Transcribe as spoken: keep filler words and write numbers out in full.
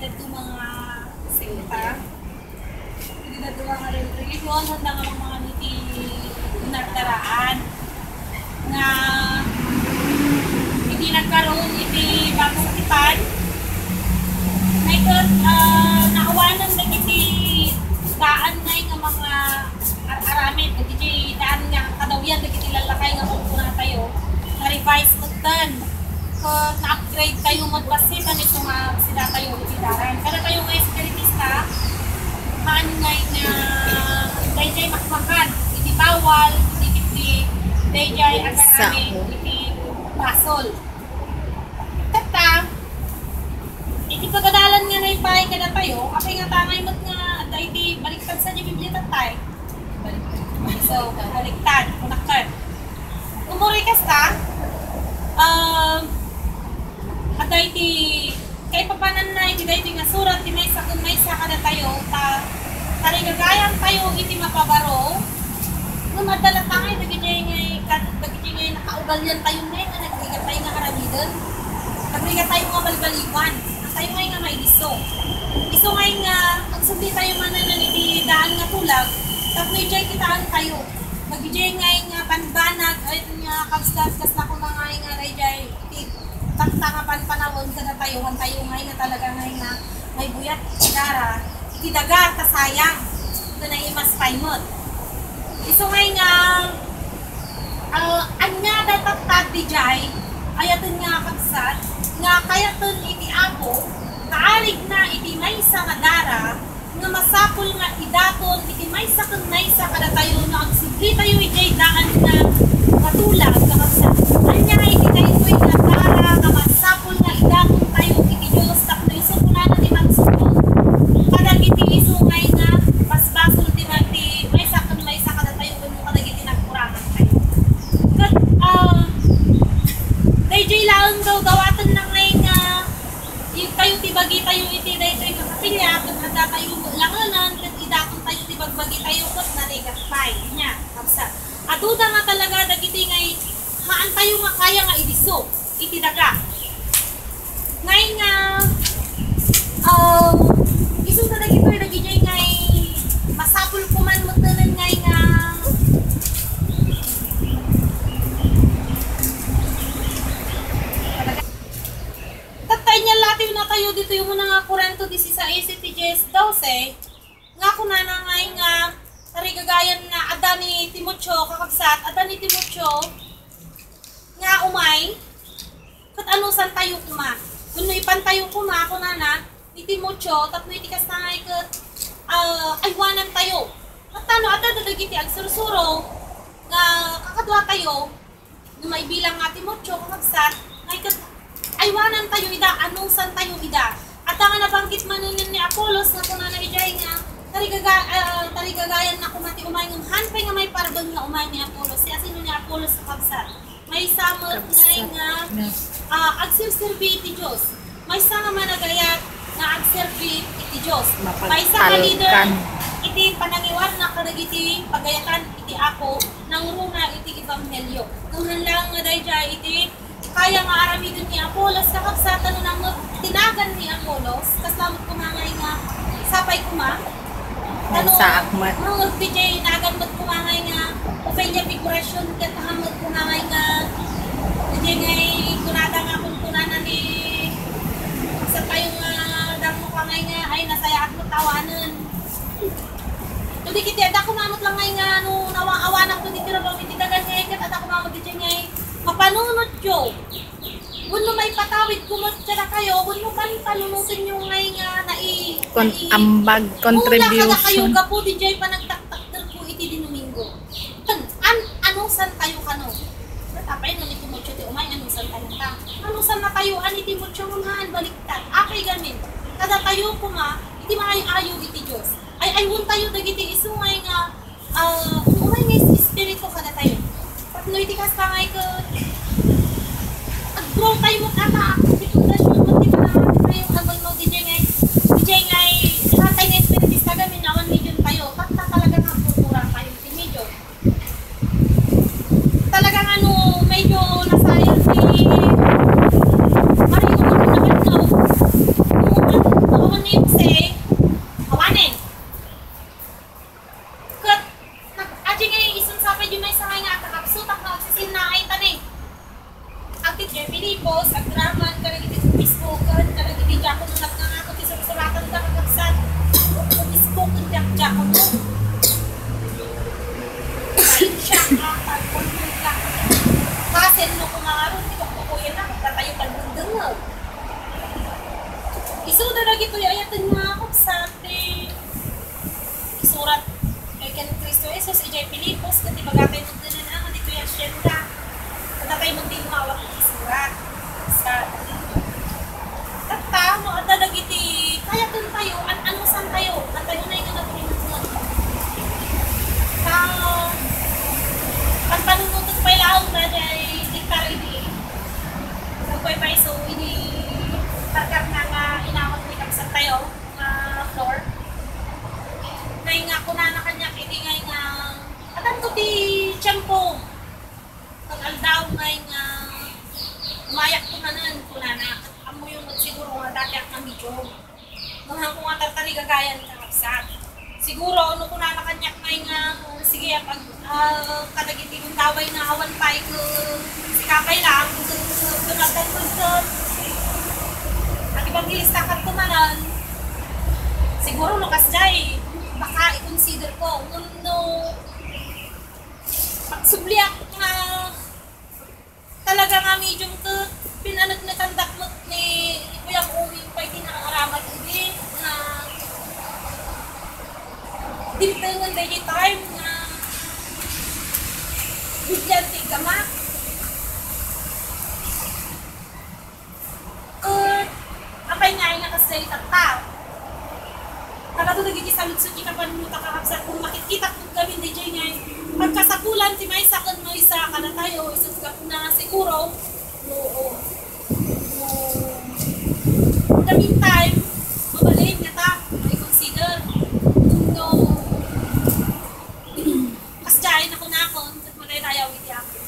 Dagiti mga sekta, iti dagiti mga religion, haan nga mga iti nardaraan nga iti nagkaroon iti bag-o a tipan, naiket, ah, naawanan dagiti daan nga mga ar-aramid, dagiti daan nga kadawyan dagiti lallakay nga kunkunatayo, na-revise metten. Ket na-upgrade tayo met bassit iti nga sidatayo iti daran. Kadatayo nga espiritista, haan nga, nga daydiay makmakan iti bawal, iti, iti daydiay agarami, iti basol. Tatta, iti pagadalan nga naipaay kadatayo, apay nga tangay met nga adda iti baliktad sa di Biblia tattay? So, baliktad, kunakkan. Umuri kasta, um, adda iti kaipapananna iti daytoy nga surat ti maysa ken maysa kadatayo, ta tarigagayantayo iti mapabaro, ngem adda latta ngay dagiti ngay, kad-, dagiti ngay nakaugaliantayo ngay nga nagrigat tayo nga aramiden, nagrigat tayo nga balbaliwan. Tayo ngay nga maidisso. Isu ngay nga agsubli tayo manen iti daan nga tulag, tapno idiay kitaentayo. Dagijay ngay nga banbanag, ay nga kabsat, kasla ko na ngay nga dayjay iti tatta nga panpanawen kadatayo, haan tayo ngay nga talaga ngay nga maibuyat iti dara, iti daga, ta sayang, ket naimas pay met. Isu ngay nga, ah, ania dayta dayjay, ayaten nga kabsat, nga kayaten iti Apo, kaarigna iti maysa nga dara, nga masapul nga idaton iti maysa ken maysa kadatayo no agsublitayo idiay daan nga, nga tulag, nga kabsat. Ania iti daytoy nga dara nga masapul nga idatontayo iti Dios tapno isu kunana ti magsubli kadagiti isu ngay nga basbasol ti, ti maysa ken maysa kadatayo wenno kadagiti nagkurangan tayo. Ket, ah, dayjay laeng dawdawatenna ngay nga, i-, tayo ti bagitayo iti daytoy nga kapilya, ket adda tayo langenan, ket idaton tayo ti bagbagitayo, ket narigat pay. Nia, kabsat. Aduda nga talaga dagiti ngay, haan tayo nga kaya nga idisso iti daga. Ngay nga, ah, isu ta dagitoy dagijay ngay masapul ko man mettenen ngay nga tatta inyallatiw na tayo ditoy umuna nga Corinto dieciséis, iti dies, doce, nga kunana ngay nga tarigagayan na adda ni Timoteo, kakabsat, adda ni Timoteo nga umay, ket anusan tayo koma. Wenno ipan tayo koma, kunana, ni Timoteo, tapno iti kasta ngay ket, ah, aywanan tayo. Ket tano, adda dagiti agsursuro nga kakadua tayo, no maibilang nga Timoteo, kakabsat, nga iket-, aywanan tayo ida, anusan tayo ida. Adda nga nabanggit manen ni Apolos nga kunana idiay nga, tarigaga-, ah, tarigagayan na koma ti umay ngem haan pay nga maiparbeng nga umay ni Apolos. Siasino ni Apolos, kakabsat? Maysa met nga, ah, agserserbi iti Dios. Maysa nga managayat nga agserbi iti Dios. Maysa nga leader iti panangiwarna kadagiti pagayatan iti Apo, nangruna iti ebanghelio. Ngem haan laeng nga daydiay iti kaya nga aramiden ni Apolos, kakabsat, no nangngeg ti nagan ni Apolos, kasla met koma ngay nga sapay koma. Ano, saak met. Mangngeg diay nagan met koma ngay nga ofelia figuracion, ket ahan met koma ngay nga, diay ngay kunada nga kunkunana ni, sa tayo nga damo ka ngay nga, ay, nasayaat met awanen. Ket dagiti adda koma met lang ngay nga, ano, nawa-, awanak to ditoy rabaw iti daga ngay, ket adda koma met diay ngay mapanunotyo. Wenno maipatawid ko met kadakayo, wenno panpanunotenyo ngay nga nai-, kon-, nai-, ambag, contribution. Mula kadakayo gapu diay panagtaktakderko iti Domingo. Ken, an-, anusan tayo kano? Ket apay no ni Timoteo ti umay, anusan tayo ta? Anusan na tayo, ani Timoteo nga haan baliktad. Apay gamin? Kadatayo koma, iti maayo-ayo iti Dios. Ay-aywon tayo dagiti isu ngay nga, ah, umay nga is-, espiritu kadatayo. Tapno iti kasta ngay ket ag-grow tayo met ata, iti pundasyon met ti panangan tayo, agbay no, diay ngay, diay ngay, haan tayo nga espiritista gamin, awan medium tayo. Tatta talaga nga kultura tayo, iti medium. Talagang ano, medyo nasayang si Marie, kung ano naman daw. Kung ano, kung Isu dagitoy ayaten nga kabsat ti isurat ken Cristo Jesus idiay Filipos, ket ibagatayo met ditoy a sienta. Ket adda tayo met ditoy nga awan isurat. Sa tatta, no adda dagiti kayatentayo, an-anusantayo, adda unay nga nagpinunot. Ta, panpanunotek pay laeng daydiay diktar idi. Nagpaypayso idi karkarna nga inawat ni kabsattayo nga floor. Ngay nga kunana kaniak idi ngay nga, "Adanto ti tiempo." Ket aldaw ngay nga umayakto manen, kunana, ket ammoyo met siguro nga datiak nga medium. Ngem haanko nga tartarigagayan, kakabsat. Siguro, no kunana kaniak ngay nga, "Sige, pag, ah, kadagiti gundaway nga awan pay, ket sika pay laeng, ket, ket, ket, ket, ket, agibanghelista kanto manen." Siguro, no kasdiay, baka i-consider ko. Ngem no, pagsubliak nga talaga nga medium ket pinaneknekandak met ni Kuya Uwing pay ti naaramid idi nga dimtengen daydiay time nga bigyan ti iggamak. Ket apay nga ay nga kasdiay tatta? Kadagito dagiti saludsod ti kapanunota, kakabsat, kun makitkitak met ngamin daydiay nga pagkasapulan ti maysa ken maysa kadatayo, isu ti gapuna siguro, no, no, in the meantime, mabalin ngata, i-consider, no, kasdiay nakunakon, ket madaydayaw iti Apo.